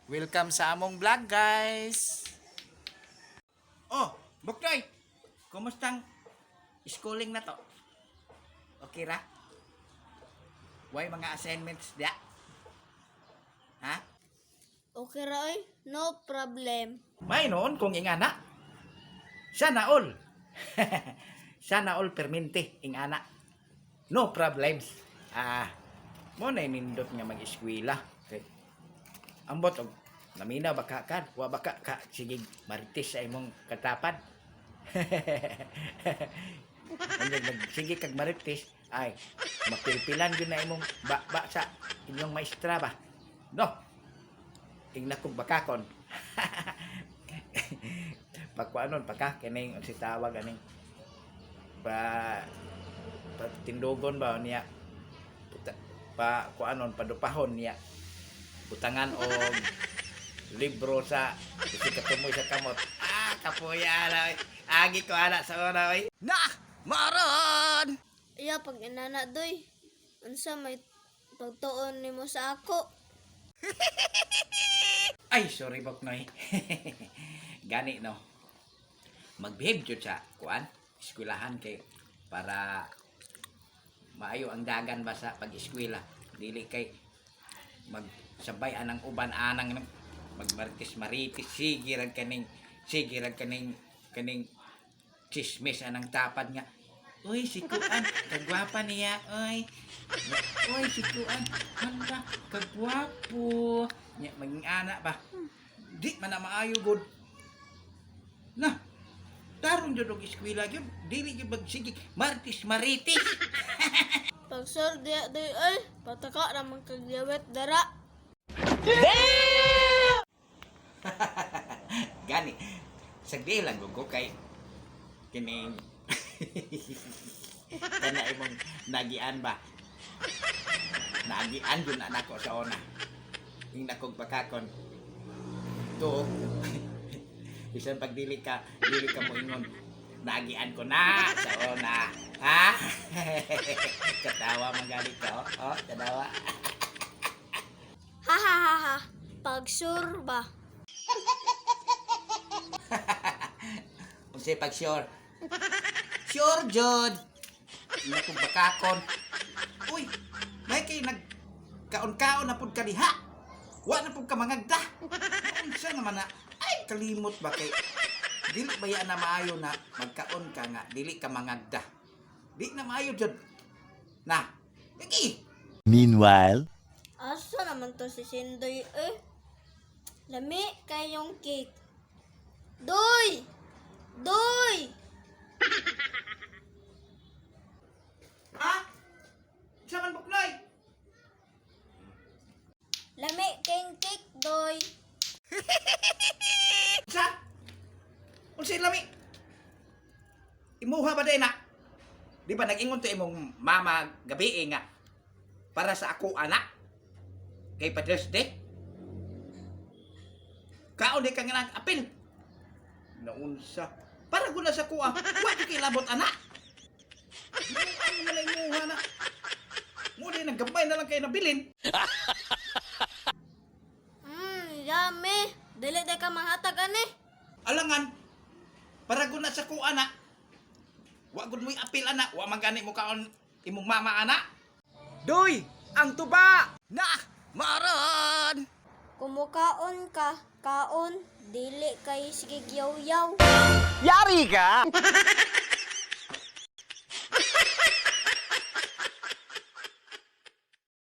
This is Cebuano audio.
Welcome sa among vlog, guys. Oh, Buknoy. Kumusta ang schooling na to? Okay ra? Way mga assignments dia? Ha? Okay ra oy, no problem. May noon kung ingana. Sana all. Sana all permente ingana. No problems. Ah, mo na nindot nga mag-eskwela. Okay. Ambot og naminaw baka kan, wa baka ka sige marites sa imong katapad. Unya sige kag marites ay mapilpilan gyud na imong ba, ba sa inyong maestra ba. No. Tingnan kong bakakon. Pagkuanon pa ka kining si tawag aning pa patindugon ba niya puta, pa kuanon padupahon niya butangan og libro sa si katumoy sa kamot, ah, kapuya na oy. Agi ko ana sa una oy na maron. Iya pag inana doy. Unsa may pagtuon nimo sa ako? Ay, sorry, Boknoy. Gani no, magbehave jud sa kuan eskwelahan kay para maayo ang dagan ba sa pag-eskwela, dili kay magsabay anang uban anang magmarites marites, sige ra kaning kaning chismis anang tapad nga, "Uy, si kuan kagwapa niya, uy. Uy, si kuan, hala, kagwapo nya." Maging ana ba, di man na maayo gud na tarong jud og eskwela gyud, dili gyud magsige martis marites. Pagsor diya doy oy, pataka ra man kag yawet dara. Gani sagdi lang gud ko kay kining kana imong nagian ba, nagian jud na nako sa una ing nakog bakakon to. Bisan pag dili ka moingon, nagian ko na sa una, ha. Katawa man gali ka, oh, oh, katawa. Ha ha ha ha. Pagsur ba? Unsay pag sure? Sure jud. Nakong bakakon. Uy, may kay nag kaon-kaon na pud ka diha. Wa na pud ka mangagda. Unsa naman na? Ay, kalimot ba kay dili ba yan na maayo na magkaon ka nga dili ka mangagda? Di na maayo jud. Na. Lagi. Meanwhile, Asa naman to si Sindoy eh? Lami kayong cake. Doy! Doy! Ha? Sa man, Buknoy? Lami kayong cake, Doy. Sa? Unsa lami? Imuha ba din na? Di ba nag-ingon to imong mama gabi eh nga para sa ako anak kay Father's Day? Kaon di ka nga nag-apil. Naunsa. Para guna sa kuha. Wa di kay labot anak. Ano man na imuha na? Mo di nagambay na lang kay nabilin. Yummy. Dili day ka manghatag ani. Alangan, para guna sa kuha na. Wa gud mo'y apil ana, wa man gani mo kaon imong mama ana. Doy, ang tuba. Na, maron. Kumukaon ka, kaon, dili kay sige yaw-yaw. Yari ka!